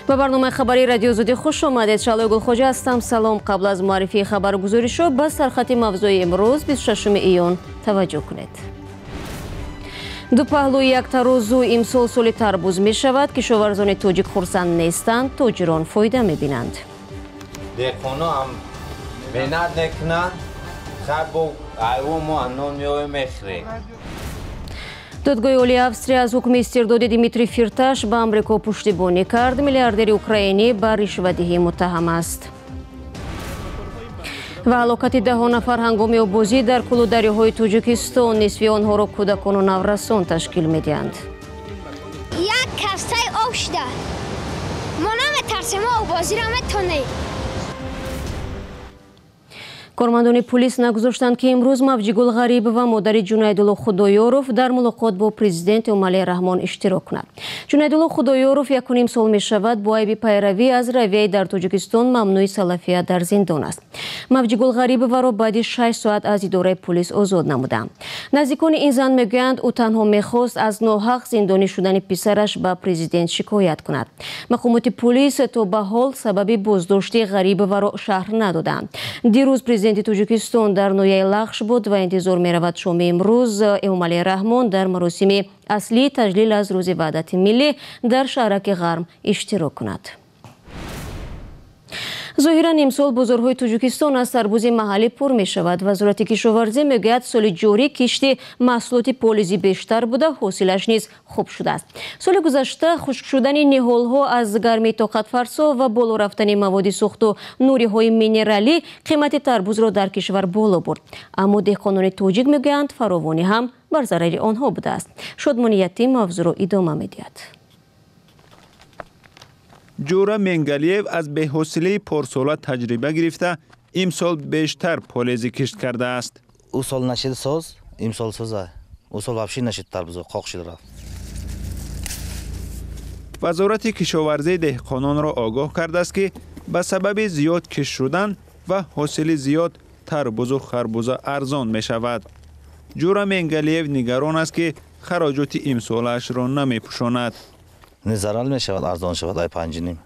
Ба барномаи хабарии Радиои Озодӣ хуш омадед. Шаҳлои Гулхоҷа ҳастам. Салом. Қабл аз муаррифии хабаргузоришҳо ба сархати мавзӯи имрӯз 26 июн таваҷҷӯҳ кунед. Ду паҳлӯи як тарозу имсол соли тарбуз мешавад. Кишоварзони тоҷик хурсанд нестанд, тоҷирон фоида мебинанд. Деҳқоно ҳам меҳнат мекунанд, бо айвон мо нон меоем мехӯрем. Додгоҳи Олии Австрия аз ҳукми истирдоди Дмитрий Фирташ ба Амрико пуштибонӣ кард. Миллиардери украинӣ ба ришвадиҳӣ муттаҳам аст. Ва ҳалокати даҳо нафар ҳангоми оббозӣ дар кӯлу дарёҳои Тоҷикистон, нисфи онҳоро кӯдакону наврасон ташкил медиҳанд. Як кафтаи об шуда. Мо наметарсем, мо оббозиро метонем. Кормандони пулис нагузоштанд, ки имрӯз Мавҷигул Ғарибова, модари Ҷунайдулло Худоёров, дар мулоқот бо президент Эмомалӣ Раҳмон иштирок кунад. Ҷунайдулло Худоёров 1,5 сол мешавад бо айби пайравӣ аз равияи дар Тоҷикистон мамнӯи салафия дар зиндон аст. Мавҷигул Ғарибоваро баъди 6 соат аз идораи пулис озод намуданд. Наздикони ин зан мегӯянд, ӯ танҳо мехост аз ноҳақ зиндонӣ шудани писараш ба президент шикоят кунад. Мақомоти пулис то ба ҳол сабаби боздошти Ғарибоваро шарҳ надоданд. Дирӯз президенти Тоҷикистон дар ноҳияи Лахш буд ва интизор меравад шоми имрӯз Эмомалӣ Раҳмон дар маросими аслии таҷлил аз рӯзи ваҳдати миллӣ дар шаҳраки Ғарм иштирок кунад. Зоҳиран имсол бозорҳои Тоҷикистон аз тарбузи маҳаллӣ пур мешавад. Вазорати кишоварзӣ мегӯяд, соли ҷорӣ кишти маҳсулоти полизӣ бештар буда, ҳосилаш низ хуб шудааст. Соли гузашта хушк шудани ниҳолҳо аз гармии тоқатфарсо ва боло рафтани маводи сӯхту нуриҳои минералӣ қимати тарбузро дар кишвар боло бурд. Аммо деҳқонони тоҷик мегӯянд, фаровонӣ ҳам бар зарари онҳо будааст. Шодмони Ятим мавзӯъро идома медиҳад. Ҷура Менгалиев аз беҳосилии порсола таҷриба гирифта, имсол бештар полезӣ кишт кардааст. Ӯ сол нашид соз, имсол соза. Ӯ сол вообще нашид тарбузо, қоқ шид рафт. Вазорати кишоварзӣ деҳқононро огоҳ кардааст, ки ба сабаби зиёд кишт шудан ва ҳосили зиёд тарбузу харбуза арзон мешавад. Ҷура Менгалиев нигарон аст, ки хароҷоти имсолаашро намепӯшонад. Не зарар мешавад, арзон шавад, ай 5,5.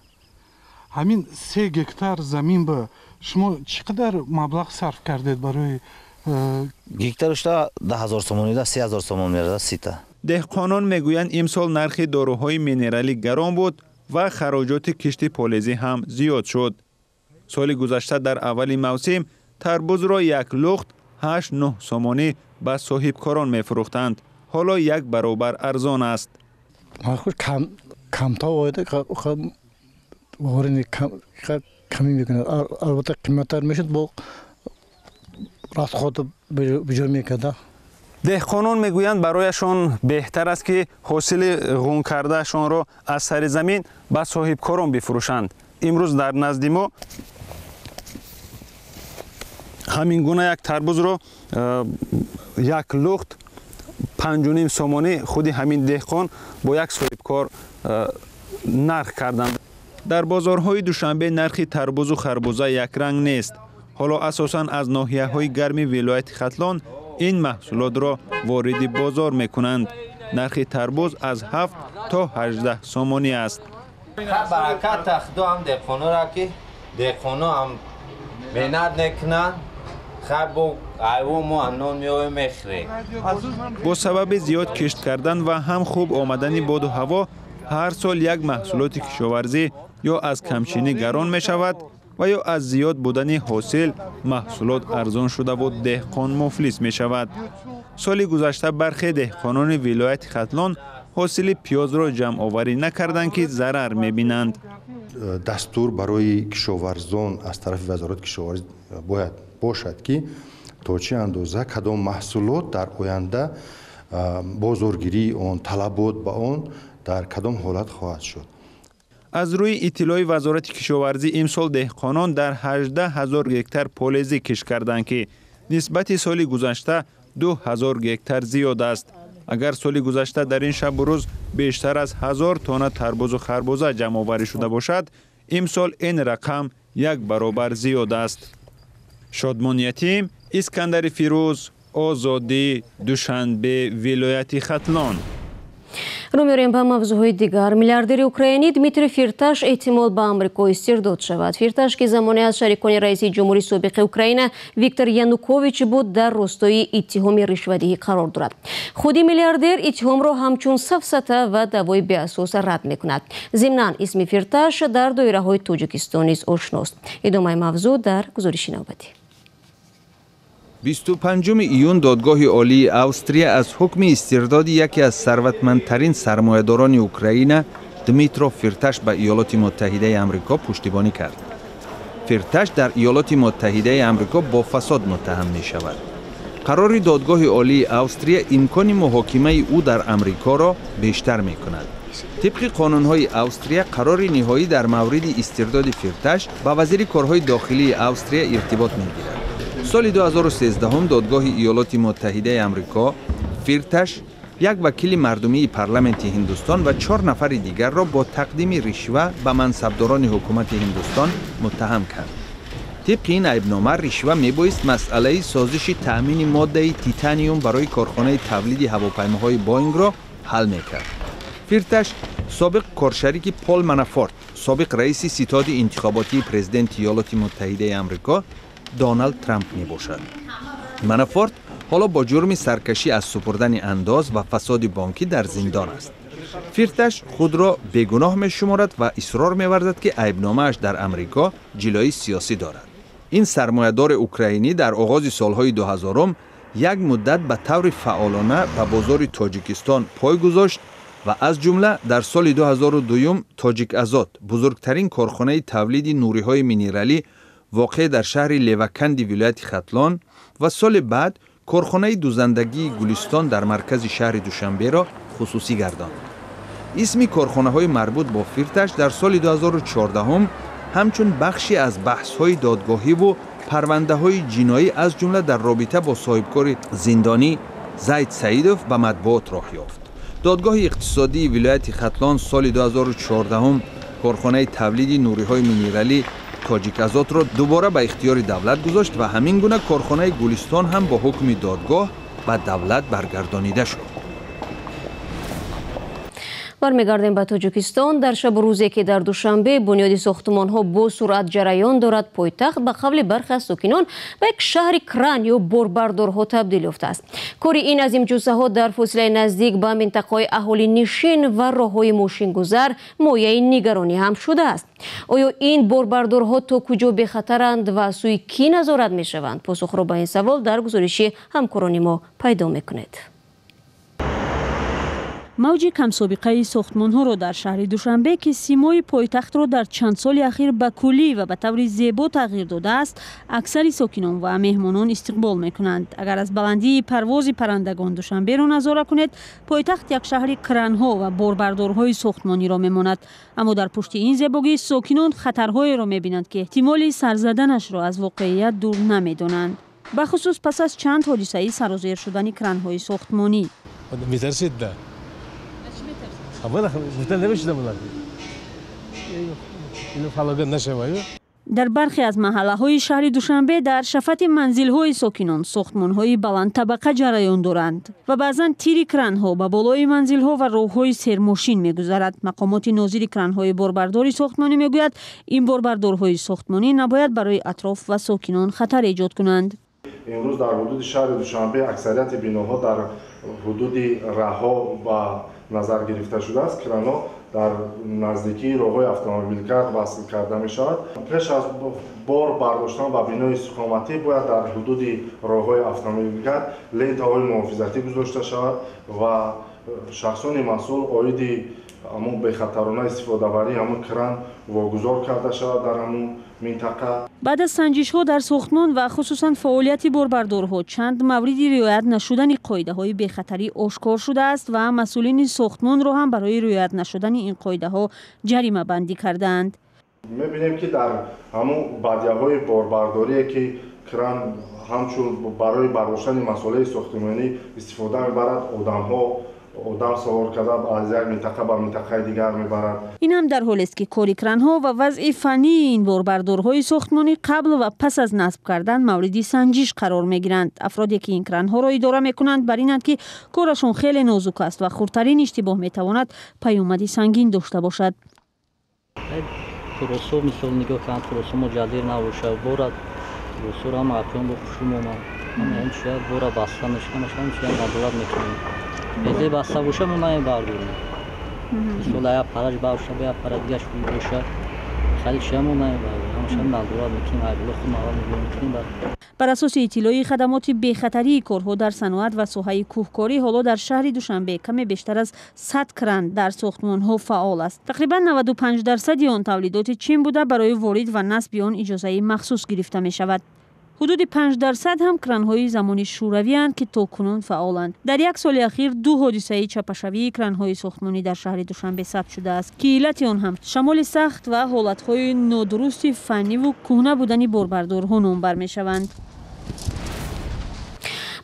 Ҳамин 3 гектар замин ба шумо чӣ қадар маблағ сарф кардед барои гектарушта 10,000 сомонӣ да 3,000 сомон мерасад сита. Деҳқонон мегӯянд, имсол нархи доруҳои минералӣ гарон буд ва хароҷоти кишти полезӣ ҳам зиёд шуд. Соли гузашта дар аввали мавсим тарбузро як лухт 8-9 сомонӣ ба соҳибкорон мефурӯхтанд. Ҳоло як баробар арзон аст. Нархуш камтар ояд, камӣ мекунад. Албатта қиматтар мешуд, бо расход биҷо мекарда. Деҳқонон мегӯянд, барояшон беҳтар аст, ки ҳосили ғун кардаашонро аз сари замин ба соҳибкорон бифурӯшанд. Имрӯз дар назди мо ҳамин гуна як тарбузро як лухт 5,5 сомонӣ худи ҳамин деҳқон бо як соҳибкор нарх карданд. Дар бозорҳои Душанбе нархи тарбузу харбуза якранг нест. Ҳоло асосан аз ноҳияҳои гарми вилояти Хатлон ин маҳсулотро вориди бозор мекунанд. Нархи тарбуз аз 7 то 18 сомонӣ аст. Баракат худо ҳам деҳқонора, ки деҳқоно ҳам меҳнат мекунанд, бо айвон мо нон меоем мехӯрем. Бо сабаби зиёд кишт кардан ва ҳам хуб омадани боду ҳаво, ҳар сол як маҳсулоти кишоварзӣ ё аз камчинӣ гарон мешавад ва ё аз зиёд будани ҳосил маҳсулот арзон шудаву деҳқон муфлис мешавад. Соли гузашта бархе деҳқонони вилояти Хатлон ҳосили пиёзро ҷамъоварӣ накарданд, ки зарар мебинанд. Дастур барои кишоварзон аз тарафи вазорати кишоварзӣ бояд бошад, ки то чӣ андоза кадом маҳсулот дар оянда бозоргирии он, талабот ба он дар кадом ҳолат хоҳад шуд. Аз рӯи иттилои вазорати кишоварзӣ имсол деҳқонон дар 18,000 гектар полезӣ кишт карданд, ки нисбати соли гузашта 2,000 гектар зиёд аст. Агар соли гузашта дар ин шабу рӯз бештар аз 1000 тонна тарбузу харбуза ҷамъоварӣ шуда бошад, имсол ин рақам як баробар зиёд аст. Шодмон Ятим, Искандари Фирӯз, Озодӣ, Душанбе, вилояти Хатлон. Рӯ меорем ба мавзӯъҳои дигар. Миллиардери украинӣ Дмитрий Фирташ эҳтимол ба Амрико истирдод шавад. Фирташ, ки замоне аз шарикони раиси ҷумҳури собиқи Украина Виктор Янукович буд, дар ростои иттиҳоми ришвадиҳӣ қарор дорад. Худи миллиардер иттиҳомро ҳамчун сафсата ва даъвои беасос рад мекунад. Зимнан исми Фирташ дар доираҳои Тоҷикистон низ ошност. Идомаи мавзӯъ дар гузориши навбатӣ. 25 июн додгоҳи олии Австрия аз ҳукми истирдоди яке аз сарватмандтарин сармоядорони Украина Дмитро Фирташ ба Иёлоти Муттаҳидаи Амрико пуштибонӣ кард. Фирташ дар Иёлоти Муттаҳидаи Амрико бо фасод муттаҳам мешавад. Қарори додгоҳи олии Австрия имкони муҳокимаи ӯ дар Амрикоро бештар мекунад. Тибқи қонунҳои Австрия, қарори ниҳоӣ дар мавриди истирдоди Фирташ ба вазири корҳои дохилии Австрия иртибот мегирад. Соли 2013 додгоҳи Иёлоти Муттаҳидаи Амрико Фирташ, як вакили мардумии парламенти Ҳиндустон ва 4 нафари дигарро бо тақдими ришва ба мансабдорони ҳукумати Ҳиндустон муттаҳам кард. Тибқи ин айбнома, ришва мебоист масъалаи созиши таъмини моддаи титаниум барои корхонаи тавлиди ҳавопаймоҳои Боингро ҳал мекард. Фирташ собиқ коршарики Пол Манафорт, собиқ раиси ситоди интихоботии президенти Иёлоти Муттаҳидаи Амрико Доналд Трамп мебошад. Манафорт ҳоло бо ҷурми саркашӣ аз супурдани андоз ва фасоди бонкӣ дар зиндон аст. Фирташ худро бегуноҳ мешуморад ва исрор меварзад, ки айбномааш дар Амрико ҷилои сиёсӣ дорад. Ин сармоядори украинӣ дар оғози солҳои 2000 як муддат ба таври фаъолона ба бозори Тоҷикистон пой гузошт ва аз ҷумла дар соли 2002 Тоҷиказот, бузургтарин корхонаи тавлиди нуриҳои минералӣ воқеъ дар шаҳри Леваканди вилояти Хатлон, ва соли баъд корхонаи дузандагии Гулистон дар маркази шаҳри Душанберо хусусӣ гардонд. Исми корхонаҳои марбут бо Фирташ дар соли 2014 ҳамчун бахше аз баҳсҳои додгоҳиву парвандаҳои ҷиноӣ аз ҷумла дар робита бо соҳибкори зиндонӣ Зайд Саидов ба матбуот роҳ ёфт. Додгоҳи иқтисодии вилояти Хатлон соли 2014 корхонаи тавлиди нуриҳои минералӣ Тоҷиказотро дубора ба ихтиёри давлат гузошт ва ҳамин гуна корхонаи Гулистон ҳам бо ҳукми додгоҳ ба давлат баргардонида шуд. Бармегардем ба Тоҷикистон. Дар шабу рӯзе, ки дар Душанбе бунёди сохтумонҳо бо суръат ҷараён дорад, пойтахт ба қавли бархе аз сокинон ба як шаҳри кран ё борбардорҳо табдил ёфтааст. Кори ин азимҷуссаҳо дар фосилаи наздик ба минтақаҳои аҳолинишин ва роҳҳои мошингузар мояи нигаронӣ ҳам шудааст. Оё ин борбардорҳо то куҷо бехатаранд ва сӯи кӣ назорат мешаванд? Посухро ба ин савол дар гузориши ҳамкорони мо пайдо мекунед. Мавҷи камсобиқаи сохтмонҳоро дар шаҳри Душанбе, ки симои пойтахтро дар чанд соли ахир ба куллӣ ва ба таври зебо тағйир додааст, аксари сокинон ва меҳмонон истиқбол мекунанд. Агар аз баландии парвози паррандагон Душанберо назора кунед, пойтахт як шаҳри кранҳо ва борбардорҳои сохтмониро мемонад. Аммо дар пушти ин зебогӣ сокинон хатарҳоеро мебинанд, ки эҳтимоли сарзаданашро аз воқеият дур намедонанд, бахусус пас аз чанд ҳодисаи сарозер шудани кранҳои сохтмонӣ. Дар бархе аз маҳаллаҳои шаҳри Душанбе дар шафати манзилҳои сокинон сохтмонҳои баландтабақа ҷараён доранд ва баъзан тири кранҳо ба болои манзилҳо ва роҳҳои сермошин мегузарад. Мақомоти нозири кранҳои борбардори сохтмонӣ мегӯяд, ин борбардорҳои сохтмонӣ набояд барои атроф ва сокинон хатар эҷод кунанд. Имрӯз дар ҳудуди шаҳри Душанбе аксарияти биноҳо дар ҳудуди раҳҳо ба назар гирифта шудааст. Кранҳо дар наздикии роҳҳои автомобилгард васл карда мешавад. Пеш аз бор бардоштан ба бинои истиқоматӣ бояд дар ҳудуди роҳҳои автомобилгард лентаҳои муҳофизатӣ гузошта шавад ва шахсони масъул оиди ҳамон бехатарона истифодабарии ҳамон кран вогузор карда шавад дар ҳамон минтақа. Баъд аз санҷишҳо дар сохтмон ва хусусан фаъолияти борбардорҳо чанд мавриди риоят нашудани қоидаҳои бехатарӣ ошкор шудааст ва масъулини сохтмонро ҳам барои риоят нашудани ин қоидаҳо ҷаримабандӣ кардаанд. Мебинем, ки дар ҳамон бадияҳои борбардорие, ки кран ҳамчун барои бардоштани масолеҳи сохтмонӣ истифода мебарад, одамҳо одам савор карда аз як минтақа ба минтақаи дигар мебарад. Ин ҳам дар ҳолест, ки кори кранҳо ва вазъи фаннии ин борбардорҳои сохтмонӣ қабл ва пас аз насб кардан мавриди санҷиш қарор мегиранд. Афроде ки ин кранҳоро идора мекунанд, бар инанд, ки корашон хеле нозук аст ва хурдтарин иштибоҳ метавонад паёмади сангин дошта бошад. Тросо мисол нигоҳ кунанд, тросо мо ҷазир набошад, бора тросоро ҳама апён бо хушрӯ монад, ҳама ин чия бора баста мешавад, ҳамаша ин чия назорат мекунем. Безе баста боша, мо намебардорем. Мисол як параш бошад, як пара дигаш боша, хеле чия мо намебардорем, ҳамаша назорат мекунем, айболо худ аввал нигоҳ мекунем. Бар асоси иттилои хадамоти бехатарии корҳо дар саноат ва соҳаи кӯҳкорӣ, ҳоло дар шаҳри Душанбе каме бештар аз 100 кран дар сохтмонҳо фаъол аст. Тақрибан 95% он тавлидоти Чин буда, барои ворид ва насби он иҷозаи махсус гирифта мешавад. Ҳудуди 5% ҳам кранҳои замони шӯравианд, ки то кунун фаъоланд. Дар як соли ахир ду ҳодисаи чапашавии кранҳои сохтмонӣ дар шаҳри Душанбе сабт шудааст, ки иллати он ҳам шамоли сахт ва ҳолатҳои нодурусти фанниву кӯҳна будани борбардорҳо номбар мешаванд.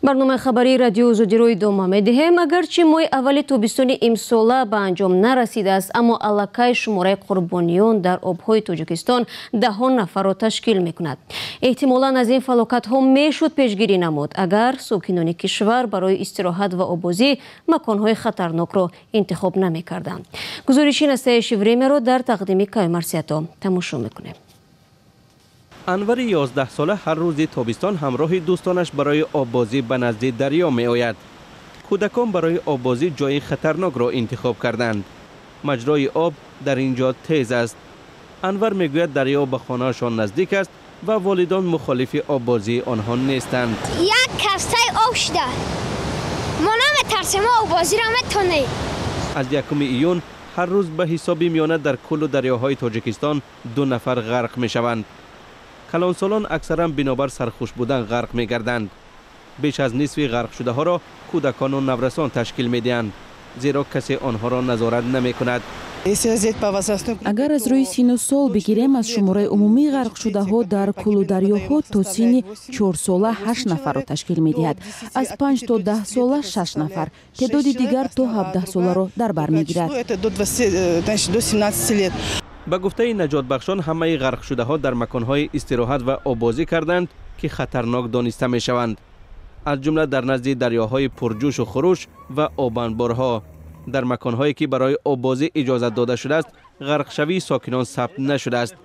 Барномаи хабарии радио Озодиро идома медиҳем. Агарчи моҳи аввали тобистони имсола ба анҷом нарасидааст, аммо аллакай шумораи қурбониён дар обҳои Тоҷикистон даҳон нафарро ташкил мекунад. Эҳтимолан аз ин фалокатҳо мешуд пешгирӣ намуд, агар сокинони кишвар барои истироҳат ва оббозӣ маконҳои хатарнокро интихоб намекарданд. Гузориши Настоящее времяро дар тақдими Каюмарсиято тамошо мекунем. Анвари 11 сола ҳар рӯзи тобистон ҳамроҳи дӯстонаш барои оббозӣ ба назди дарё меояд. Кӯдакон барои оббозӣ ҷои хатарнокро интихоб карданд. Маҷрои об дар ин ҷо тез аст. Анвар мегӯяд, дарё ба хонаашон наздик аст ва волидон мухолифи оббозии онҳо нестанд. Як кастаи об шуда, мо наметарсем, мо оббозиро метонем. Аз 1 июн ҳар рӯз ба ҳисоби миёна дар кӯлу дарёҳои Тоҷикистон 2 нафар ғарқ мешаванд. Калонсолон аксаран бинобар сархуш будан ғарқ мегарданд. Беш аз нисфи ғарқшудаҳоро кӯдакону наврасон ташкил медиҳанд, зеро касе онҳоро назорат намекунад. Агар аз рӯи сину сол бигирем, аз шумораи умумии ғарқшудаҳо дар кӯлу дарёҳо то синни 4 сола 8 нафарро ташкил медиҳад, аз 5 то 10 сола 6 нафар, теъдоди дигар то 17 соларо дар бар мегирад. Ба гуфтаи наҷотбахшон, ҳамаи ғарқшудаҳо дар маконҳои истироҳат ва оббозӣ карданд, ки хатарнок дониста мешаванд, аз ҷумла дар назди дарёҳои пурҷӯшу хуруш ва обанборҳо. Дар маконҳое ки барои оббозӣ иҷозат дода шудааст, ғарқшавии сокинон сабт нашудааст.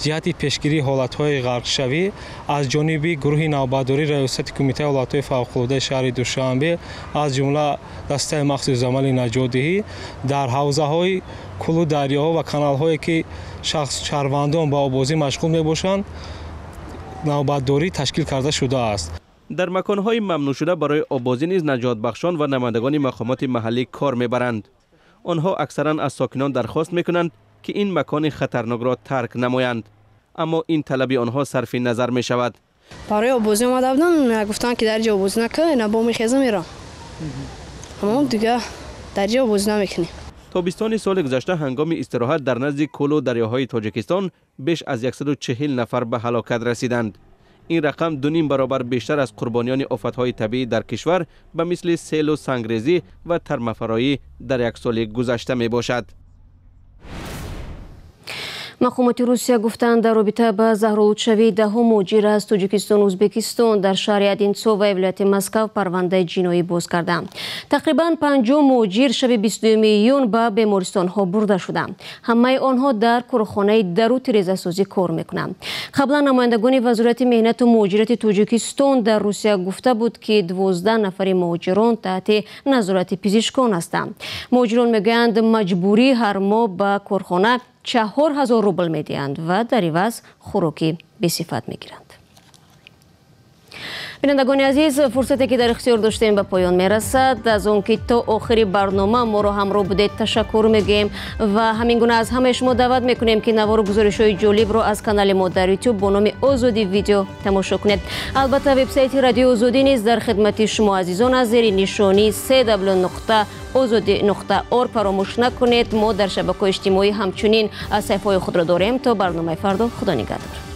Ҷиҳати пешгирии ҳолатҳои ғарқшавӣ аз ҷониби гурӯҳи навбатдории Раёсати Кумитаи ҳолатҳои фавқулодаи шаҳри Душанбе, аз ҷумла дастаи махсуси замали наҷотдиҳӣ дар ҳавзаҳои кӯлу дарёҳо ва каналҳое ки шаҳрвандон ба оббозӣ машғул мебошанд, навбатдорӣ ташкил карда шудааст. Дар маконҳои мамнӯъшуда барои оббозӣ низ наҷотбахшон ва намояндагони мақомоти маҳаллӣ кор мебаранд. Онҳо аксаран аз сокинон дархост мекунанд, ки ин макони хатарнокро тарк намоянд, аммо ин талаби онҳо сарфи назар мешавад. Барои оббозӣ омада будам, гуфтанд, ки дар ҷо оббозӣ накун, ина бо мехезам мерам. Аммо дига дар ҷо оббозӣ намекунем. Тобистони соли гузашта ҳангоми истироҳат дар назди кӯлу дарёҳои Тоҷикистон беш аз 140 нафар ба ҳалокат расиданд. Ин рақам 2.5 баробар бештар аз қурбониёни офатҳои табиӣ дар кишвар ба мисли селу сангрезӣ ва тармафароӣ дар як соли гузашта мебошад. Мақомоти Русия гуфтанд, дар робита ба заҳролудшавии даҳо муҳоҷир аз Тоҷикистону Ӯзбекистон дар шаҳри Одинцово вилояти Москав парвандаи ҷиноӣ боз карданд. Тақрибан 50 муҳоҷир шаби 22 июн ба бемористонҳо бурда шуданд. Ҳамаи онҳо дар корхонаи дару тирезасозӣ кор мекунанд. Қаблан намояндагони Вазорати меҳнату муҳоҷирати Тоҷикистон дар Русия гуфта буд, ки 12 нафари муҳоҷирон таҳти назорати пизишкон ҳастанд. Муҳоҷирон мегӯянд, маҷбурӣ ҳар моҳ ба корхона 4000 рубл медиҳанд ва дар иваз хӯроки бесифат мегиранд. Бинандагони азиз, фурсате ки дар ихтиёр доштем ба поён мерасад. Аз он ки то охири барнома моро ҳамроҳ будед ташаккур мегӯем ва ҳамин гуна аз ҳамаи шумо даъват мекунем, ки навору гузоришҳои ҷолибро аз канали мо дар YouTube бо номи Озодӣ видео тамошо кунед. Албатта, вебсайти Радиои Озодӣ низ дар хидмати шумо азизон аз зери нишонии cw.ozodi.org фаромӯш накунед. Мо дар шабакаҳои иҷтимоӣ ҳамчунин саҳифаҳои худро дорем. То барномаи фардо, Худо нигаҳдор.